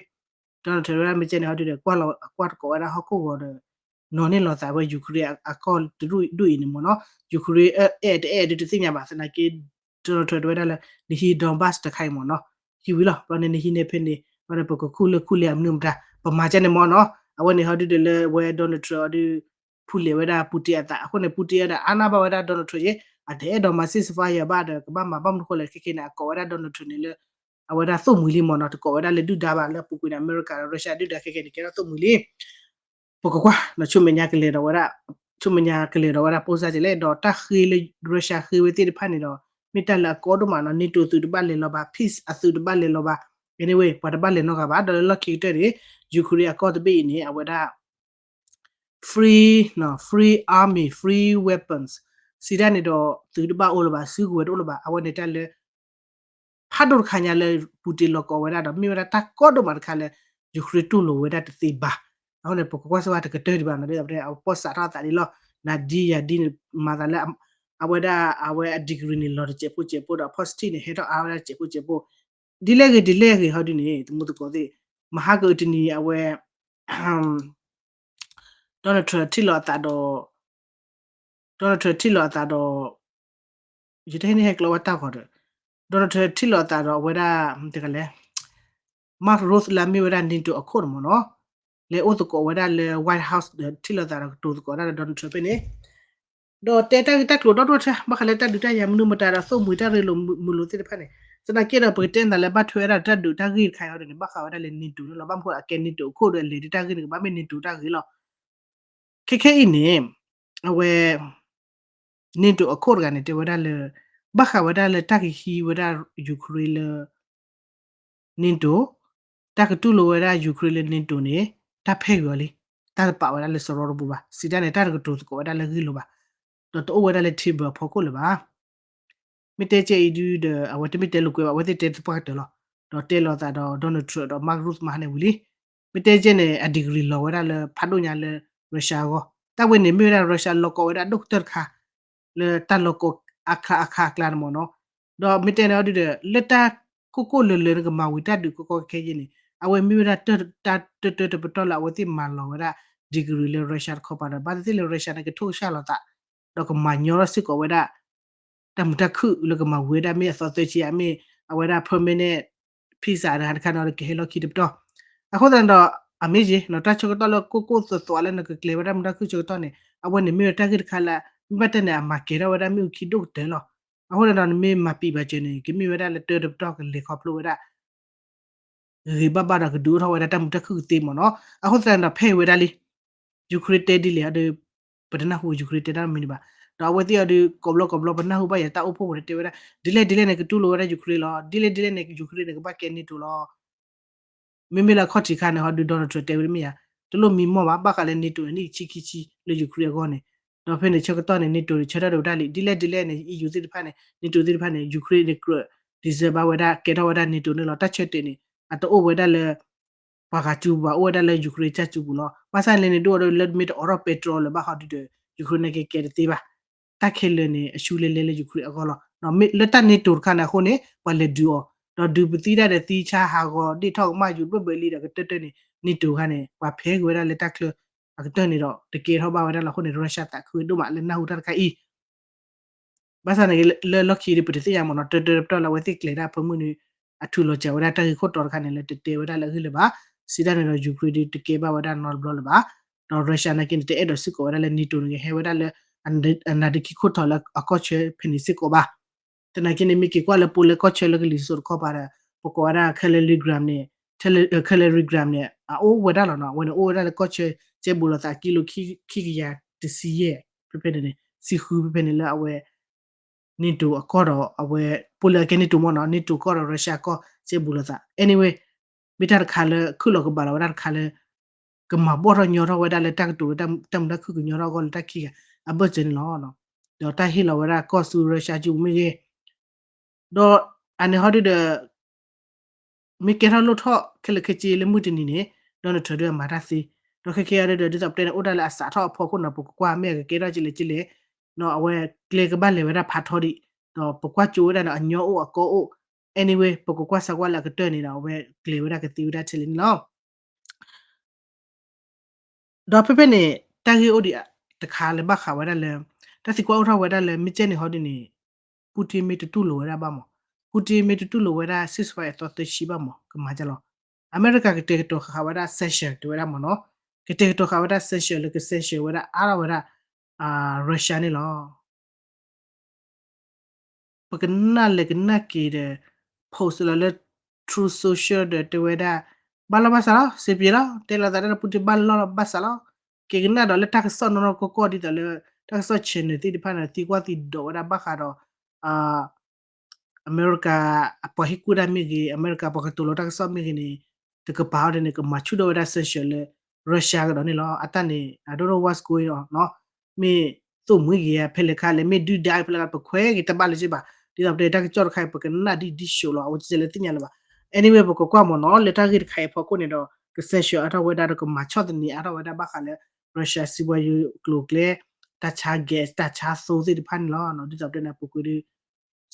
Donald Trump ဝဲဒၣ်မ့ၢ်ကဲန့ၣ်ဟီဒုဒီး ကွၢ်လီၤအကွၢ်တကိးဝဲဒၣ်ဟီၣ်ခိၣ်ဂီၤဒီး နီၤန့ၢ်လီၤသးဝဲ Ukraine အကီၢ်တဒူၣ်အံၤန့ၣ်မ့ၢ်နီၤ, Ukraine အဲၣ်တအဲၣ်ဒုးတသ့ၣ်ညါဘၣ်. သနာ်က့ Donald Trump တဲဝဲဒၣ်လၢ နဟံး Donbas တခါအံၤမ့ၢ်နီၤ, ဟံးဝံၤလီၤ, ဘျီန့ၣ်နဟံးန့ၢ်ဖဲန့ၣ် ဘျီန့ၣ် ပကခူၣ်လၢခူၣ်လၢအမနုၤမတၤ ပမၤကဲန့ၣ်မ့ၢ်နီၤ. အဝဲန့ၣ်ဟီဒုဒီးလၢဝဲ Donald Trump အီၤဒု ဖူလဲၣ်ဝဲဒၣ် Putin အသးအဃိန့ၣ် Putin ဒီးအါနၢ်ဘၣ်ဝဲဒၣ် Donald Trump ယဲ, အတအဲၣ်ဒိးမၤ ceasefire ဘၣ်ဒီး ကဘၣ်မၤဘၣ်မနုၤဃိလဲၣ် ခဲခဲန့ၣ် အကိးဝဲဒၣ် Donald Trump န့ၣ်လၢ အဝဲဒၣ်သိၣ်မှံၤလံမ့ၢ်နီၤ, တကိးဝဲဒၣ်လၢဒုၣ်ဒါဘၣ် လၢအပူၤကွံာ်န့ၣ် အမဲရကၤဒီး Russia ဒုၣ်ဒါခဲခဲန့ၣ် ကဲထီၣ်သိၣ်မှံၤလံ. ပကကွၢ် ဆူမဲာ်ညါကလဲၤဒီးဝဲဒၣ်, ဆူမဲာ်ညါကလဲၤဒီးဝဲဒၣ် ပိၢ်စၢ်ကလဲၣ် ဒီးတၢ်ဃ့လၢ Russia ဃ့ဝဲသ့ၣ်တဖၣ်န့ၣ်ဒီး မ့ၢ်တၢ်လၢအကီဒိၣ်မးနီၤ, NATO သုးတဘၣ်လဲၤလီၤဘၣ်, peace အသုးတဘၣ်လဲၤလီၤဘၣ်. Anyway ပှၤတဘၣ်လဲၤနီတဂၤဘၣ်, ဒီးလၢလီၢ်ခံကတၢၢ်န့ၣ် Ukraine အကီၢ်တဘ့ၣ်အံၤန့ၣ် အဝဲဒၣ် free, free army, free weapons စံးတၢ်န့ၣ်ဒီး သုးတဘၣ်အိၣ်လၢၤဘၣ်, စုကဝဲၤတအိၣ်လၢၤဘၣ်. အဝဲန့ၣ်တၢ်လၢ ဖးဒိၣ်တခါညါလၢ Putin လီၤကိးဝဲဒၣ်ဒီး မ့ၢ်ဝဲဒၣ်တၢ်ကီဒိၣ်မးတခါလၢ Ukraine တူၢ်လိာ်ဝဲဒၣ်တသ့ဘၣ်. အဃိန့ၣ် ပကကွၢ်စၢၤဝဲတကတၢၢ်ဒံးဘၣ်နီၤ, ဒ်သိးပတဲ အဝဲပီၣ်စးထီၣ်အသးဒ်လီၤ, နၤဒ်ယၤဒ်န့ၣ် မၤသးလၢ အဝဲဒၣ်အဝဲအ degree န့ၣ် လီၤတစဲးဖိစဲးဖိဒီး အ positive န့ၣ် ဟဲထီၣ်အါဝဲဒၣ်တစဲးဖိစဲးဖိ, ဒ်လဲၣ်ဂ့ၤဒ်လဲၣ်ဂ့ၤဟီဒုန့ၣ် သမူသကိးသ့ၣ် မဟါကအုးတနံၤ အဝဲ Donald Trump ထံၣ်လိာ်အသးဒီး Donald Trump ထံၣ်လိာ်အသးဒီး ယတဟ့ၣ်န့ၣ်ဟဲကျိဘၣ်တၢ်ဂီၤဒီး Donald Trump ထံၣ်လိာ်အသးဒီးအဝဲဒၣ် တဂၤလဲၣ် Mark Rutte လၢအမ့ၢ်ဝဲဒၣ် NATO အခိၣ်န့ၣ်မ့ၢ်နီၤ, လဲၤအိၣ်သကိးဝဲဒၣ်လၢ White House ဒီးထံၣ်လိာ်သးဒီးကတိၤသကိးဒၣ်လၢ Donald Trump ဖဲန့ၣ် ဒီးတဲတၢ်ဂ့ၢ်တၢ်ကျိၤဒီဒူၣ်ထဲ ဘၣ်ဃးလၢတၢ်ဒုးတၢ်ယၤမနုၤမတၤဒီး သိၣ်မှံၤတၢ်ရ့လိာ်မုာ်လိာ်သ့ၣ်တဖၣ်န့ၣ်, သနာ်က့ဒီး ပကတဲနၤလၢဘၣ်ထွဲဝဲဒၣ်တၢ်ဒုးတၢ်ဂ့ၢ်တခါအံၤဒီးန့ၣ် ဘၣ်ဃးဝဲဒၣ်လၢ NATO န့ၣ်လီၤ. ဘၣ်မနုၤအဃိအကဲ NATO အခိၣ်ဒီးလဲၤဒုးတၢ်ဂ့ၢ်န့ၣ် ကဘၣ်မ့ၢ် NATO တၢ်ဂ့ၢ်လီၤ. ခဲခဲအံၤန့ၣ် အဝဲ NATO အခိၣ်တဂၤန့ၣ် တဲဝဲဒၣ်လၢ ဘၣ်ဃးဝဲဒၣ်လၢတၢ်ကဟံးဝဲဒၣ် Ukraine လၢ NATO, တၢ်ကတူၢ်လိာ်ဝဲဒၣ် Ukraine လၢ NATO န့ၣ် တၢ်ဖဲဂ့ၤအီၤလံ, တၢ်တပာ်ဝဲဒၣ်လၢစရီတဘိဘၣ်, စံးတၢ်န့ၣ် တၢ်တကတိၤသကိးဝဲဒၣ်လၢဂ့ၢ်လိာ်ဘၣ်, ဒီးတအိၣ်ဝဲဒၣ်လၢ table အဖီခိၣ်လၢၤဘၣ်. မ့ၢ်တဲကဲအံၤဒုဒီး အဝဲတမ့ၢ်တဲလိာ်ကွဲဘၣ်, အဝဲသ့ၣ်တဲသပှၢ်ကတၢၢ်လီၤ. ဒီးတဲလိာ်သးဒီး Donald Trump ဒီး Mark Rutte မဟါန့ၣ်ဝံၤလံ. မ့ၢ်တဲကဲန့ၣ် အ degree လီၤဝဲဒၣ်လၢဖးဒိၣ်ညါလၢ Russia အဂီၢ်, တၢ်ဝဲန့ၣ်မ့ၢ်ဝဲဒၣ် Russia လီၤကိးဝဲဒၣ်ဒိၣ်ကတၢၢ်တခါ လၢတၢ်လီၤကိးအခါအခါအကျါန့ၣ်မ့ၢ်နီၤ. ဒီးမ့ၢ်တဲန့ၣ်အီၤဒုဒီး လၢတၢ်ကိၢ်ကိၢ်လၢၤလၢၤန့ၣ် ကမၤဝံၤတၢ်ဒုးကီကီခဲခဲယဲန့ၣ် အဝဲမ့ၢ်ဝဲဒၣ် တၢ်တၢတၢတပတီၢ်လၢအဝဲသ့ၣ်မၤလီၤဝဲဒၣ် degree လၢ Russia တခီပၤဒီး ဘၣ်သ့ၣ်သ့ၣ်လၢ Russia န့ၣ် ကထိၣ်ကဆှၣ်လီၤသး ဒီးကမၤညီထီၣ်စ့ၢ်ကီးဝဲဒၣ် တၢ်မုာ်တၢ်ခုၣ်လၢကမၤဝံၤဝဲဒၣ် မ့ၢ်အသီသၢဆံဧါ မ့ၢ်အဝဲဒၣ် permanent peace တခါတခါန့ၣ်ဒီး ကဟဲလီၢ်ခံတပတီၢ်. အဃိသတးန့ၣ်ဒီး အမ့ၢ်ယဲ တၢ်ဆၢကတီၢ်လၢကိၢ်ကိၢ်သွဲးသွဲးလၢနကကျဲၤဝဲဒၣ်မုာ်တၢ်ခုၣ်ဆၢကတီၢ်န့ၣ် အဝဲန့ၣ်မ့ၢ်ဝဲတၢ်ဂ့ၢ်တခါလၢ မ့ၢ်ဘၣ်တဲန့ၣ် အမၤကဲၤထီၣ်ဝဲဒၣ်မ့ၣ်အူခံဒိၣ်ကတၢၢ်လီၤ. အဃိသတးဒီး နမ့ၢ်မၤပံာ်ဘၣ်စၢၤန့ၣ် ကမ့ၢ်ဝဲဒၣ်လၢတၢတပတီၢ်ကလဲၤခီဖျိဝဲဒၣ် ဂ့ၤဘၣ်ဘၣ်ဒီးကဒုးအိၣ်ထီၣ်ဝဲဒၣ်တၢ်မုာ်တၢ်ခုၣ်ကသ့မ့ၢ်နီၤ. အဃိသတးန့ၣ်ဒီး ဖဲအံၤဝဲဒၣ်လံ Ukraine တဲဒ်လဲၣ်အီၤဒီး ပတနၢ်ဟူ Ukraine တဲတၢ်မနုၤဘၣ်. ဒီးအဝဲသ့ၣ်အီၤဒီး ကိးဘျီကိးဘျီ ပနၢ်ဟူဘၣ်ယၤတၢ်အိၣ်ဖှိၣ်ပူၤန့ၣ် တဲဝဲဒၣ် ဒ်လဲၣ်ဒ်လဲၣ်န့ၣ် ကတူၢ်လိာ်ဝဲဒၣ် Ukraine လီၤ. ဒ်လဲၣ်ဒ်လဲၣ်န့ၣ် Ukraine န့ၣ် ကဘၣ်ကဲ NATO လီၤ. မ့မ့ၢ်လၢအခီၣ်ထံးခါန့ၣ် ဟီဒုး Donald Trump တဲဝဲတမ့ၢ်ဧါ, တလိၣ်မံမီၢ်ဘၣ်, ဘၣ်ဃးလၢ NATO န့ၣ် နံၣ်ဆံခံဆံလၢ Ukraine အဂီၢ်န့ၣ်, ဒီးဖဲန့ၣ်ဆၢကတီၢ်န့ၣ် NATO န့ၣ် ဆၢထၢၣ်ဒိးဝဲဒၣ်လံ, ဒ်လဲၣ်ဒ်လဲၣ်န့ၣ် EU သ့ၣ်တဖၣ်န့ၣ် NATO သ့ၣ်တဖၣ်န့ၣ် Ukraine န့ၣ် ကြၢး deserve ဘၣ်ဝဲဒၣ် ကဲထီၣ်ဝဲဒၣ် NATO န့ၣ်လီၤ. တၢ်ဆၢတဲာ်န့ၣ် အတအိၣ်ဝဲဒၣ်လၢ ပှၤဂၤစုပူၤဘၣ်, အိၣ်ဝဲဒၣ်လၢ Ukraine ကၢ်စုပူၤလီၤ. ဘၣ်ဆၣ်န့ၣ်န့ၣ် ဒ်အီၤဒီး လၢမ့ၢ်တအိးထီၣ်ပဲတြီလၢၤဘၣ်ဟီဒုးဒီး Ukraine န့ၣ်ကကဲတသ့ဘၣ်. တၢ်ခဲလၢာ်န့ၣ် အရှုံးလဲလဲလၢ Ukraine အဂီၢ်လီၤ. လၢတၢ် NATO တခါန့ၣ်အဃိန့ၣ် ပှၤလဲၤဒုးအီၤ, ဒီးဒုးပသံတၢ်ဒီးသံဆါဟးဂီၤဒ့ၣ်ထီၣ်ကမၣ်ယူၤဘၢၣ်ဘၢၣ်လံဒီးကတၢၢ်တၢၢ်န့ၣ် NATO တခါန့ၣ် ပှၤဖဲးကွံာ်ဝဲဒၣ်လၢတၢ်ချၢအကတၢၢ်န့ၣ်ဒီး တကဲထီၣ်ဘၣ်ဝဲဒၣ်လီၤ. အဃိန့ၣ် Russia သးခုဒိၣ်မးလၢနၢ်ဟူတၢ်တခါအံၤ ဘၣ်ဆၣ်န့ၣ် လၢလီၢ်ခံဒီး ပတသ့ၣ်ညါမ့ၢ်နီၤ, တၢတၢတပတီၢ်လၢအဝဲသ့ၣ်ကျဲၤဒၣ်ဖၢမုၢ်န့ၣ် အထူးလီၤစှၤဝဲဒၣ်တၢ်ဂ့ၢ်ခိၣ်တီတခါန့ၣ် လၢတတဲဝဲဒၣ်လၢအဂ့ၢ်လၢၤဘၣ်. စံးတၢ်န့ၣ်ဒီး Ukraine ဒုးတကဲဘၣ်ဝဲဒၣ်နီတဘျီလၢၤဘၣ်. ဒီး Russia နာ်က့န့ၣ် တအဲၣ်ဒိးစ့ၢ်ကီးဝဲဒၣ်လၢ NATO န့ၣ် ကဟဲဝဲဒၣ်လၢ အနါဒ့ခံခိၣ်ထီၣ်လၢအကီၢ်ဆၢဖဲန့ၣ်စ့ၢ်ကီးဘၣ်. သနာ်က့န့ၣ် မ့ၢ်က့ၤကွၢ်လၢပအိၣ်လၢကီၢ်ဆၢလၢကလံၤစိးစိးတခီပၤဒီး ပကိးဝဲဒၣ် Kaliningrad န့ၣ် Kaliningrad န့ၣ် အအိၣ်ဝဲဒၣ်လီၤနီၤ. အဝဲန့ၣ်အိၣ်ဝဲဒၣ်လၢကီၢ်ဆၢ ကဲဘူးလိာ်သး ကံလိ ခံကယၤတဆံယဲၢ် ဖဲဖဲန့ၣ်န့ၣ် စံဃုဖဲဖဲန့ၣ်လၢအဝဲ NATO အကီၢ်ဒီးအဝဲ ပအိၣ်လၢအကဲ NATO မ့ၢ်နီၤ, NATO ကီၢ်ဒီး Russia ကီၢ် ကဲဘူးလိာ်သး. Anyway မ့ၢ်တၢ်တခါလၢ ခုၣ်လီၤကဘၣ်လီၤဝဲဒၣ်တခါလၢ ကမၤဘီၣ်ထီၣ်ညီထီၣ်ဝဲဒၣ်လၢတၢ်ကတိၤလၢတၢ်မုာ်တၢ်ခုၣ်ကညီထီၣ်အဂီၢ်လၢတၢ်ခံဂၤအဘၢၣ်စၢၤန့ၣ်လီၤ. ဒီးတၢ်ဟ့ၣ်လီၤဝဲဒၣ်ကီၢ်ဆူ Russia ကၠူပူၤမ့ၢ်ဂ့ၤ, ဒီးအန့ၣ်ဟီဒုဒီး မ့ၢ်ကဲထီၣ်လိၣ်ထီၣ်ခဲလၢာ်ခဲဆ့လၢမုၢ်တနံၤန့ၣ် Donald Trump ဒုအမၤတၢ်သ့, ဒီးခဲကဲအံၤဒုဒီး ဒ်သိးပတဲန့ၣ် အိၣ်ဒၣ်လၢအစးထီၣ်အဖီခိၣ်န့ၣ် ပကကွၢ်မ့ၢ်အကကဲထီၣ်ကလဲၣ်ကလဲၣ်, အဝဲကျဲကဘၣ်လဲၤဝဲဒၣ်ဖးထီဒံး, ဒီးပကွၢ်ကၠိဝဲဒၣ်ဒီးအညီအိၣ်အကီအိၣ်, anyway ပကကွၢ်စးကွၢ်လၢအကတၢၢ်န့ၣ်ဒီး အဝဲကျဲၤဝဲဒၣ်ကသ့ဝဲဒၣ်ထဲလဲၣ်န့ၣ်လီၤ. ဒီးဖဲဖဲန့ၣ် တၢ်ဂ့ၢ်အိၣ်ဒံးတခါလၢဘၣ်ဃးဝဲဒၣ်လၢ တၢ်သံကွၢ်အိၣ်ထီၣ်ဝဲဒၣ်လၢ မ့ၢ်ကဲန့ၣ်ဟီဒုန့ၣ် Putin မ့ၢ်တတူၢ်လိာ်ဝဲဒၣ်ဘၣ်မး, Putin မ့ၢ်တတူၢ်လိာ်ဝဲဒၣ် ceasefire အသီသၢဆံဘၣ်မး ကမၤကလီၤ. အမဲရကၤကတဲာ်ကတီၤဃာ်ဝဲဒၣ် sanction တဲဝဲဒၣ်မးနီၤ, ကတဲာ်ကတီၤဃာ်ဝဲဒၣ် sanction လၢက sanction ဝဲဒၣ်အါထီၣ်ဝဲဒၣ် Russia န့ၣ်လီၤ. ပကနၣ်လဲၤကနၣ်က့ၤဒီး post လီၤလၢ Truth Social ဒီးတဲဝဲဒၣ် ဘၣ်လီၢ်ဘၣ်စးလီၤ စံးပျဲလီၤ တဲလီၤသးဒၣ်လၢ Putin ဘၣ်လီၢ်ဘၣ်စးလီၤ. က့ၤကနၣ်ဒီးလၢတၢ်ကစီၣ်နီၢ်နီၢ်ကီၢ်ကီၢ်ဒ်သိးလၢ တၢ်ကစီၣ် channel သ့ၣ်တဖၣ်န့ၣ် သံကွၢ်သံဒိးဝဲဒၣ်ဘၣ်ဃးဒီး အမဲရကၤအပှၤဟ့ၣ်ကူၣ်တၢ်မ့ၢ်ဂ့ၤ အမဲရကၤပှၤကတိၤလီၤတၢ်ကစီၣ်မ့ၢ်ဂ့ၤန့ၣ် တကပၤအီၤဒ်န့ၣ် ကမၤဆူၣ်ထီၣ်ဝဲဒၣ် sanction လၢ Russia ကဒီးန့ၣ်လီၤ. အတၢ်န့ၣ် I don't know what's going on နီၤ, မ့ၢ်သိၣ်မှံဂ့ၤဧါ ဖဲလဲၣ်ခါလဲၣ် မ့ၢ်ဒုၣ်ဒါဖဲလဲၣ်ခါ ပခွဲးက့ၤတဘၣ်လၢၤဘၣ်. ဒ်သိးပတဲတၢ်ကစီၣ်တခါအံၤ ပကနၣ်ဒ်ဒ်ဆိးလီၤ အဝဲကဲလၢသ့ၣ်ညါလၢၤဘၣ်. anyway ပကကွၢ်မးနီၤ လၢတၢ်ဂ့ၢ်တခါအံၤအဖီခိၣ်န့ၣ်ဒီး က sanction အါထီၣ်ဝဲဒၣ်ဒီး ကမၤဆီၣ်သနံးအါထီၣ်ဝဲဒၣ်ဘၣ်ဃးလၢ Russia စံးဘှီယိၤကျိၤကျဲ တၢ်ဆါ gas တၢ်ဆါသိသ့ၣ်တဖၣ်န့ၣ်လီၤ. ဒ်သိးပတဲန့ၣ် အပူၤကွံာ်ဒီး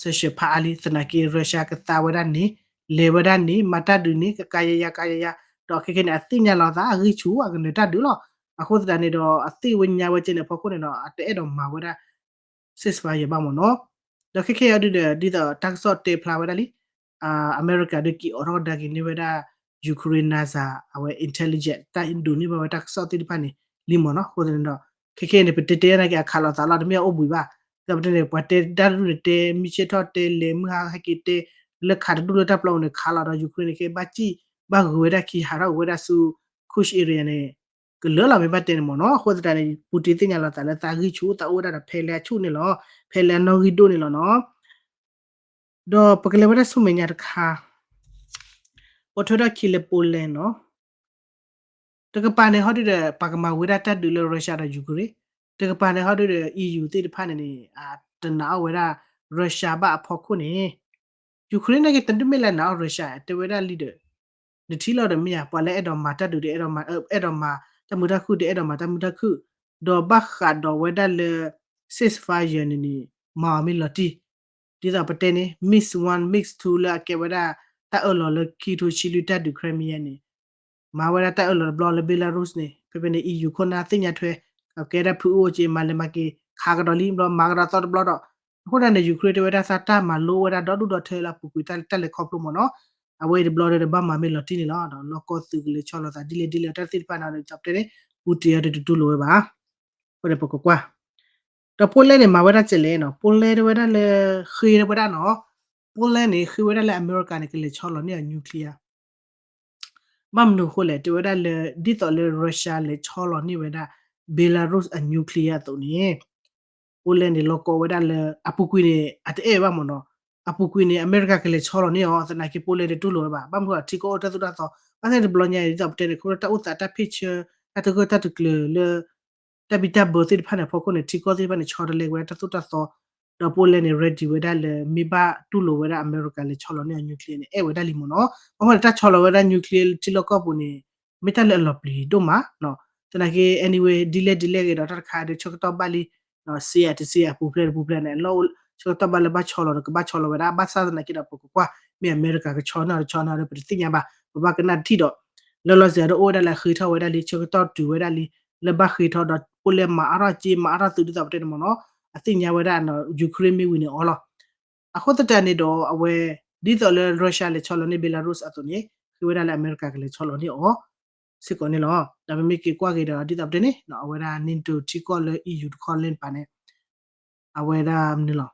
sanction ဖးအါလံ သနာ်က့ Russia ကသါဝဲဒၣ်န့ၣ် လဲၤဝဲဒၣ်န့ၣ် မၤတၢ်ဒုးန့ၣ် ကကါယါယါ ကါယါယါ ဒီးခဲကဲန့ၣ် အသ့ၣ်ညါလီၤသး အဂံၢ်ဆူၣ် အကနၢၤတၢ်ဒုးလီၤ. အဃိသတးန့ၣ်ဒီး အသ့ၣ်ဝဲညါဝဲကဲန့ၣ်အဖီခိၣ်န့ၣ်ဒီး အတအဲၣ်ဒိးမၤဝဲဒၣ် ceasefire ဘၣ်မးနီၤ. ဒီးခဲကဲအံၤဒုဒီး ဒ်သိးတၢ်ကစီၣ်တဲဖျါဝဲဒၣ်လံ အမဲရကၤဒုးက့ၤအိးထီၣ်ကဒါက့ၤန့ၢ်ဝဲဒၣ် Ukraine NASA အဝဲ intelligence တၢ်ဒိးန့ၢ်ဘၣ်ဝဲတၢ်ကစီၣ်သ့ၣ်တဖၣ်န့ၣ် လံမးနီၤ. အဃိသတးန့ၣ်ဒီး ခဲကဲန့ၣ် ပတဲတဲနာ်က့ အခးလိာ်သးလီၤ တမ့ၢ်အအိၣ်ဘှံးဘၣ်. ဒ်သိးပတဲန့ၣ် ပှၤတဲတၢ်ဒ်န့ၣ် တဲမုၢ်ဆ့ၣ်ထီၣ် တဲလဲၤမုၢ်ဟါဟဲက့ၤတဲ လၢခးတဒူၣ်လၢတၢ်ပျီပူၤန့ၣ် ခးလီၤဒီး Ukraine န့ၣ် ကဘၣ်စံၣ် ဘၣ်ဂုၤဝဲဒၣ်ခံ ဟးထီၣ်ဝဲဒၣ်ဆူ Kursk area န့ၣ် ကလၢာ်လီၤ မ့ၢ်ဘၣ်တဲန့ၣ်မးနီၤ. အဃိသတးန့ၣ် Putin သ့ၣ်ညါလီၤသးလၢသးဂံၢ်ဆူၣ် သးအိၣ်ဝဲဒၣ်ဒီးဖဲလၢအဆူၣ်န့ၣ်လီၤ. ဖဲလၢအနီၣ်ဂံၢ်ဒိၣ်န့ၣ်လီၤနီၤ. ဒီးပကလဲၤဝဲဒၣ်ဆူမဲာ်ညါတခါ ပိာ်ထွဲထီၣ်ခံလၢ Poland နီၤ. တကပၤန့ၣ်ဟီဒုဒီး ပှၤကမၤဝဲဒၣ်တၢ်ဒုးလၢ Russia ဒီး Ukraine, တကပၤန့ၣ်ဟီဒုဒီး EU သ့ၣ်တဖၣ်န့ၣ်န့ၣ် တနာ်အီၣ်ဝဲဒၣ် Russia ဘၣ်အဖီခိၣ်န့ၣ် Ukraine နာ်က့တဒုးမ့ၢ်လၢနာ်အီၣ် Russia တဲဝဲဒၣ်လံဒီး နထံၣ်လီၤဒီးမ့ၢ်ဧါ ပှၤလၢအဲၣ်ဒိးမၤတၢ်ဒုးဒီး အဲၣ်ဒိးမၤတၢ်မုာ်တၢ်ခုၣ်ဒီး အဲၣ်ဒိးမၤတၢ်မုာ်တၢ်ခုၣ်, ဒီးဘၣ်ဃးဒီးဝဲဒၣ်လၢ ceasefire န့ၣ်န့ၣ် မၤအီၤမ့ၢ်လီၤတံၢ်, ဒ်သိးပတဲန့ၣ် Minsk one Minsk two လၢအကဲဝဲဒၣ် တၢ်အၢၣ်လီၤလၢခံကထိဆံလွံၢ်တၢ်ဒုး Crimea န့ၣ် မၤဝဲဒၣ်တၢ်အၢၣ်လီၤတဘျီလၢ Belarus န့ၣ် ဖဲဖဲန့ၣ် EU ခိၣ်နၢ်သ့ၣ်ညါထွဲ အကဲဒၣ်ဖုအိၣ်က့ မၤလဲၤမၤက့ၤ ခးကဒီးလံ ဘျီမၤကဒီးသီတဘျီဒီး အဃိဒၣ်န့ၣ် Ukraine တဲဝဲဒၣ်သးတၢ်မၤလိဝဲဒၣ်ဒီဒူၣ်ဒီထၢလၢအပူၤကွံာ် တၢ်လဲၤခီဖျိမးနီၤ, အဝဲအံၤတဘျီဒီး ဘၣ်မၤမ့ၢ်လီၤတံၢ်န့ၣ်လီၤ. ဒီးလီၢ်ကီၢ်သုးကလဲၤဆီလီၤသးဒ်လဲၣ်ဒ်လဲၣ် တၢ်သ့ၣ်တဖၣ်န့ၣ်ဒီး ဒ်သိးပတဲန့ၣ် Putin အံၤတတူၢ်လိာ်ဝဲဘၣ်. အဃိန့ၣ် ပကကွၢ် ဒီး Poland န့ၣ် မၤဝဲဒၣ်ကဲလဲၣ်နီၤ, Poland တဲဝဲဒၣ်လၢ ဃ့ဝဲဒၣ်နီၤ, Poland န့ၣ် ဃ့ဝဲဒၣ်လၢအမဲရကၤန့ၣ် ကလဲၤဆီလီၤန့ၢ်အီၤ nuclear ဘၣ်မနုၤအဃိလဲၣ် တဲဝဲဒၣ်လၢ ဒ်သိးလၢ Russia လဲၤဆီလီၤန့ၢ်ဝဲဒၣ် Belarus အ nuclear အသိးန့ၣ် Poland န့ၣ် လီၢ်ကီၢ်ဝဲဒၣ်လၢ အပူၤကွံာ်န့ၣ် အတအဲၣ်ဘၣ်မးနီၤ, အပူၤကွံာ်န့ၣ် အမဲရကၤကလဲၤဆီလီၤန့ၢ်အီၤ သနာ်က့ Poland န့ၣ် တတူၢ်လိာ်ဝဲဘၣ်. ဘၣ်မနုၤအဃိ ထံကီၢ်အိၣ်တၢ်သိၣ်တၢ်သီ ဘၣ်ဆၣ်တဘျီညါအံၤ ဒ်သိးပတဲန့ၣ် ခီဖျိတၢ်အိၣ်သးတၢ်ဖ့ၣ်ဆၢ တၢ်တဂၢၢ်တၢ်တကျၢၤလၢ တၢ်ဘံၣ်တၢ်ဘၢသ့ၣ်တဖၣ်န့ၣ် အဖီခိၣ်န့ၣ် ထံကီၢ်သ့ၣ်တဖၣ်န့ၣ် ဆီတလဲဝဲဒၣ်တၢ်သိၣ်တၢ်သီ, ဒီး Poland န့ၣ် ready ဝဲဒၣ်လၢ မ့ၢ်ဘၣ်တူၢ်လိာ်ဝဲဒၣ်အမဲရကၤလဲၤဆီလီၤန့ၢ်အီၤ nuclear န့ၣ် အဲၣ်ဝဲဒၣ်လံမးနီၤ. ဘၣ်မနုၤတၢ်ဆီလီၤဝဲဒၣ် nuclear ထံလီၢ်ကီၢ်ပူၤန့ၣ် မ့ၢ်တၢ်လၢအလီၤပျံၤဒိၣ်မးနီၤ. သနာ်က့ anyway ဒ်လဲၣ်ဒ်လဲၣ်ဂ့ၤဒီး တၢ်တခါဒီး ဆၢကတီၢ်ဘၣ်လံ စ့အတစ့အပူၤဖျဲးတပူၤဖျဲးန့ၣ် လီၢ်အိၣ်ဆၢကတီၢ်ဘၣ်လၢဘၣ်ဆီလီၤဒီး ကဘၣ်ဆီလီၤဝဲဒၣ် ဘၣ်ဆၣ်သနာ်က့ဒီး ပကကွၢ် မ့ၢ်အမဲရကၤကဆီန့ၢ်အီၤတဆီန့ၢ်အီၤဒီး ပတသ့ၣ်ညါဘၣ်. ပဘၣ်ကနၣ်တထံၣ်ဒီး လၢလီၤစဲၤဒီးအိၣ်ဝဲဒၣ်လၢအဃ့ထီၣ်ဝဲဒၣ်လံ ဆၢကတီၢ်တုၤဝဲဒၣ်လံ လၢဘၣ်ဃ့ထီၣ်ဒီး Poland မၤအါထီၣ်စ့မၤအါထီၣ်သုးဒ်သိးပတဲန့ၣ်မးနီၤ. အသ့ၣ်ညါဝဲဒၣ် Ukraine မ့ၢ်ဝံၤန့ၣ်အီၤလီၤ. အဃိသတးန့ၣ်ဒီး အဝဲ ဒ်သိးလၢ Russia လဲၤဆီလီၤန့ၢ် Belarus အသိးန့ၣ် ဃ့ဝဲဒၣ်လၢအမဲရကၤကလဲၤဆီလီၤန့ၢ်အီၤ စ့ၢ်ကီးန့ၣ်လီၤ. ဒီးပမ့ၢ်က့ၤကွၢ်က့ၤဒီး ဒ်သိးပတဲန့ၣ် အဝဲဒၣ် NATO ထံကီၢ်လၢ EU တခီလၢပၤန့ၣ် အဝဲဒၣ်မနုၤလီၤ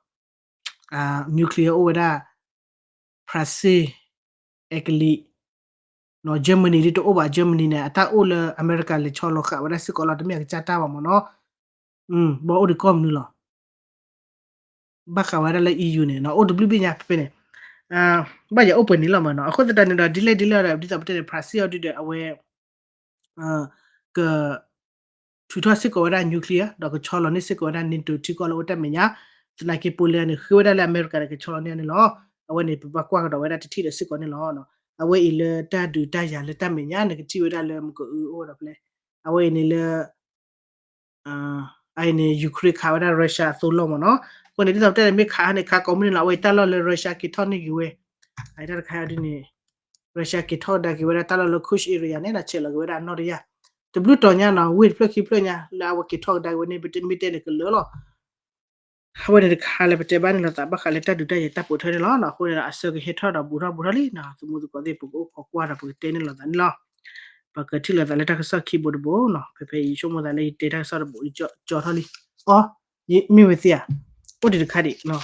nuclear အိၣ်ဝဲဒၣ် France, Italy, Germany ဒ်တအိၣ်ဘၣ် Germany န့ၣ် အတၢ်အိၣ်လၢအမဲရကၤလဲၤဆီလီၤဃာ်ဝဲဒၣ်စ့ၢ်ကီးလီၤ တမ့ၢ်အကစၢ်တၢ်ဘၣ်မးနီၤ. ဘၣ်အိၣ်ဒံးကီၢ်မနုၤလီၤ. ဘၣ်ဃးဝဲဒၣ်လၢ EU န့ၣ် အိၣ်တဘျုးဘ့ၣ်ညါဖဲဖဲန့ၣ် ဘၣ်ယၤအိၣ်ပှဲၤန့ၣ်လီၤမးနီၤ. အဃိသတးန့ၣ်ဒီး ဒ်လဲၣ်ဒ်လဲၣ်ဒီး ဒ်သိးပတဲန့ၣ် France အီၤဒုဒီး အဝဲ က ထုးထီၣ်စ့ၢ်ကီးဝဲဒၣ် nuclear ဒီးကဆီလီၤန့ၢ်စ့ၢ်ကီးဝဲဒၣ် NATO ထံကီၢ်လၢအိၣ်တၢ်မဲာ်ညါ, သနာ်က့ Poland န့ၣ် ဃ့ဝဲဒၣ်လၢအမဲရကၤဒီးကဆီလီၤန့ၢ်န့ၣ်လီၤ. အဝဲန့ၣ် ပဘၣ်ကွၢ်ကဒီးဝဲဒၣ်တထံၣ်ဒီးစ့ၢ်ကီးန့ၣ်လီၤ. အဝဲအံၤလၢတၢ်ဒုးတၢ်ယၤလၢတၢ်မဲာ်ညါန့ၣ် ကထံၣ်ဝဲဒၣ်လၢမကအုအိၣ်ဒီးဖဲလဲၣ်, အဝဲအံၤန့ၣ်လၢ အအံၤန့ၣ် Ukraine ခးဝဲဒၣ် Russia အသိလီၢ်မ့ၢ်နီၤ. အဃိန့ၣ် ဒ်သိးပတဲန့ၣ် မ့ၢ်ခးန့ၣ် ခးကိးမုၢ်နံၤလီၤ. အဝဲအံၤတၢ်လီၢ်လၢ Russia က့ၤထီၣ်န့ၢ်က့ၤဝဲ, အတၢ်တခါဒ်န့ၣ် Russia က့ၤထီၣ်ကဒါက့ၤဝဲဒၣ်တၢ်လီၢ်လၢ Kursk area န့ၣ် ဒီးဆဲးလီၤက့ၤဝဲဒၣ်အနီၣ်တယၢ်, တဘျုးတီၤညါနီၤ ဝ့ၢ်တဖျၢၣ်ခံဖျၢၣ်ညါ လၢအဝဲက့ၤထီၣ်ကဒါက့ၤဝဲန့ၣ် ပမ့ၢ်တဲန့ၣ်ကလၢာ်လီၤ. အဝဲန့ၣ်တခါလၢပတဲဘၣ်န့ၣ်လိာ်သး ဘၣ်ဃးလၢတၢ်ဒုးတၢ်ယၤတၢ်ပိာ်ထွဲန့ၣ်လီၤ. အဃိန့ၣ်ဒီး အဆၢကဟဲထီၣ်ဒီးဘူးထီၣ်ဘူးထီၣ်လံနီၤ, သမူသကိးသ့ၣ် ပကအိၣ်ခိးကွၢ်ဒီးပကတဲန့ၣ်လိာ်သးန့ၣ်လီၤ. ပကထံၣ်လိာ်သးလၢတၢ်ကစီၣ်ခံဘိတဘိနီၤ, ဖဲဖဲအံၤဆိကမိၣ်သးလၢယတဲတၢ်ကစီၣ်တဘိ ကၠီထီၣ်လံ. အီ, မ့ၢ်ဝဲသ့ၣ်ဧါ, အိၣ်ဒံးတခါဒံး,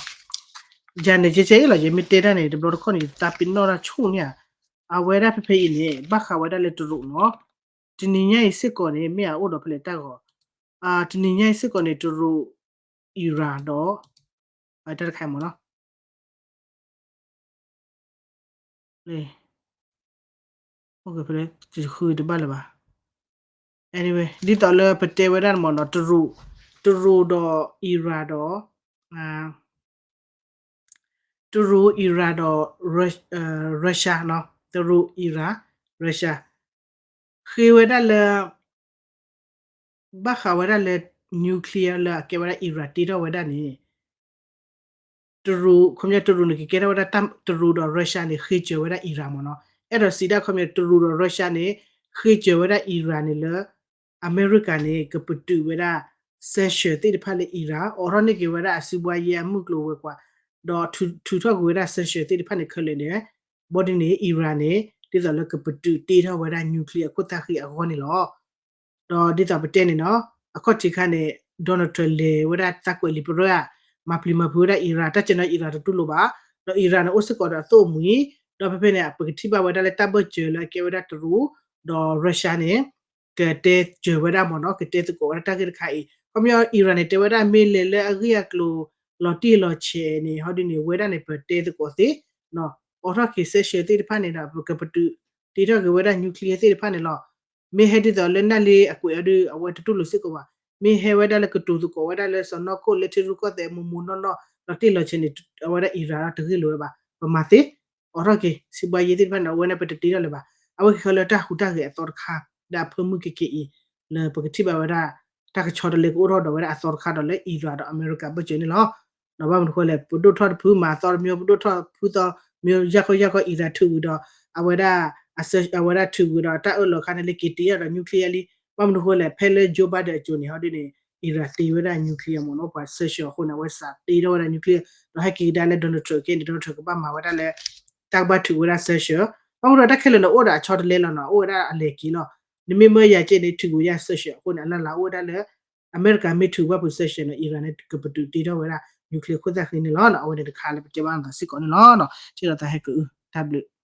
ယၤန့ၣ် ကဲကဲအံၤလီၤ ယမ့ၢ်တဲတၢ်န့ၣ် တဘျီတခီၣ်န့ၣ် ယသးပ့ၤနီၣ်တၢ်ဆိၣ်န့ၣ်ဧါ, အဝဲဒၣ်ဖဲဖဲအံၤန့ၣ် ဘၣ်ဃးဝဲဒၣ်လၢတရူးနီၤ, တနံၤညါအံၤစ့ၢ်ကီးန့ၣ် မ့ၢ်အအိၣ်ဒီးဖဲလဲၣ်တၢ်ဂီၤ, တနံၤညါအံၤစ့ၢ်ကီးန့ၣ် တရူး, Iran ဒီး တၢ်တခါအံၤမ့ၢ်နီၤ ဖဲလဲၣ် တဃုတဘၣ်လၢၤဘၣ်. Anyway ဒ်သိးလၢပတဲဝဲဒၣ်မ့ၢ်နီၤ တရူး, တရူးဒီး Iran ဒီး တရူး Iran ဒီး Russia နီၤ, တရူး Iran Russia ဃ့ဝဲဒၣ်လၢ ဘၣ်ဃးဝဲဒၣ်လၢ nuclear လၢအကဲဝဲဒၣ် Iran တ့ထီၣ်ဝဲဒၣ်န့ၣ် တရူး, ခီပညီတရူးန့ၣ် ကကဲထီၣ်ဝဲဒၣ် တရူးဒီး Russia န့ၣ် ဃ့စၢၤဝဲဒၣ် Iran မ့ၢ်နီၤ. အဲၣ်ဒိးစံးဒၣ်ခီပညီ တရူးဒီး Russia န့ၣ် ဃ့စၢၤဝဲဒၣ် Iran န့ၣ်လၢ အမဲရကၤန့ၣ် ကပတုာ်ဝဲဒၣ် sanction သ့ၣ်တဖၣ်လၢ Iran အိးထီၣ်န့ၢ်က့ၤဝဲဒၣ်အစုဘှါယဲအမုၢ်ကျိၤဝဲၤကွာ်, ဒီးထုးထီၣ်ကွံာ်ဝဲဒၣ် sanction သ့ၣ်တဖၣ်န့ၣ်ခဲလၢာ်န့ၣ်, ဘီဒ်န့ၣ် Iran န့ၣ် ဒ်သိးလၢကပတုာ်တ့ထီၣ်ဝဲဒၣ် nuclear အခိၣ်သၣ်ဃံအဂီၢ်န့ၣ်လီၤ. ဒီးဒ်သိးပတဲန့ၣ်နီၤ, အခီၣ်ထံးခါန့ၣ် Donald Trump လဲၤဝဲဒၣ်သးကွဲးလံာ်ပရၢဧါ, မၤပျံၤမၤဖုးဝဲဒၣ် Iran တၢ်ကဲနီၤ Iran တတူၢ်လိာ်ဘၣ်, ဒီး Iran န့ၣ် အိၣ်စ့ၢ်ကီးဒီးအသိၣ်အမှံၤ, ဒီးဖဲဖဲန့ၣ် ပကထံၣ်ဘၣ်ဝဲဒၣ်လၢတၢ်ဘၢၣ်စၢၤလၢအကဲဝဲဒၣ်တရူး, ဒီး Russia န့ၣ် ကတဲစၢၤဝဲဒၣ်မ့ၢ်နီၤ, ကတဲသကိးဝဲဒၣ်တၢ်ဂ့ၢ်တခါအံၤ, ခီပညီ Iran န့ၣ် တဲဝဲဒၣ်မ့ၢ်လဲၤလၢအဂ့ၢ်အကျိၤ လီၤတံၢ်လီၤဆဲးန့ၣ် ဟီဒ်န့ၣ် ဝဲဒၣ်န့ၣ် ပတဲသကိးသ့, အိးထီၣ်က့ၤ sanction သ့ၣ်တဖၣ်န့ၣ်ဒီး ပကပတုာ်တ့ထီၣ်က့ၤဝဲဒၣ် nuclear သ့ၣ်တဖၣ်န့ၣ်လီၤ. မ့ၢ်ဟဲဒ်သိးလၢနၢ်လ့အကွဲးအီၤဒီး အဝဲတတူၢ်လိာ်စ့ၢ်ကီးဘၣ်, မ့ၢ်ဟဲဝဲဒၣ်လၢကတိၤသကိးဝဲဒၣ်လၢစီၢ်နီၤခိၣ်လၢထံရူၢ်ကီၢ်သဲးမိၢ်မိၢ်နီၢ်နီၢ် လီၤတံၢ်လီၤဆဲးန့ၣ် အဝဲဒၣ် Iran တဂ့ၢ်လိာ်ဝဲဘၣ်, ပမၤသ့, အိးထီၣ်က့ၤ စံးဘှါယဲသ့ၣ်တဖၣ်န့ၣ် အဝဲန့ၣ်ပတတ့ထီၣ်လၢၤဘၣ်. အဝဲက့ၤဃီလၢတၢ်ဟူးတၢ်ဂဲၤအသီတခါ လၢအဖၢမုၢ်က့ၤက့ၤအံၤ လၢပကထံၣ်ဘၣ်ဝဲဒၣ် တၢ်ကဆီတလဲကအိၣ်ထီၣ်ဒီးဝဲဒၣ်အသီတခါဒီးလၢ Iran ဒီး America ဘၢၣ်စၢၤန့ၣ်လီၤ. ဒီးဘၣ်မနုၤဃိလဲၣ် ပဒိၣ်ထီၣ်တဖုမၤအသီတမံၤ ပဒိၣ်ထီၣ်ဖုသီမံၤ ယၢ်ခီယၢ်ခီ Iran ထုးဝံၤဒီး အဝဲဒၣ် အဝဲဒၣ်ထုးဝံၤဒီးတၢ်အၢၣ်လီၤခါန့ၣ်လၢက့ၤတ့ထီၣ်ဒီး nuclear လံ. ဘၣ်မနုၤဃိလဲၣ် ဖဲလၢ Joe Biden အစိၤန့ၣ် ဟီဒ်န့ၣ် Iran တ့ဝဲဒၣ် nuclear မ့ၢ်နီၤ ပှၤ sanction အဃိန့ၣ် အဝဲစးတ့ထီၣ်ဝဲဒၣ် nuclear ဒီးဟဲက့ၤကဒါလၢ Donald Trump ကဲန့ၣ် Donald Trump ကဘၣ်မၤဝဲဒၣ်လၢ တၢ်ကဘၣ်ထုးဝဲဒၣ် sanction. ဘၣ်မနုၤဒီးတၢ်ခဲလၢာ်န့ၣ် အိၣ်ဒီးအဆီတလဲလီၤနီၤ အိၣ်ဝဲဒၣ်အလဲၤက့ၤလီၤ. နမ့ၢ်မၢယၤကဲန့ၣ် ထုးဝံၤယၤ sanction အဃိန့ၣ် အလၢ်လၢ်အိၣ်ဝဲဒၣ်လၢ အမဲရကၤမ့ၢ်ထုးဝဲပူၤ sanction န့ၣ် Iran န့ၣ် ကပတုာ်တ့ထီၣ်ဝဲဒၣ် nuclear ခိၣ်သၣ်ဃံန့ၣ်လီၤ. အဝဲန့ၣ်တခါလၢပတဲဘၣ်နသးစ့ၢ်ကီးန့ၣ်လီၤ. ထံၣ်လိာ်သးဟဲက့ၤအု တၢ်ဘျုး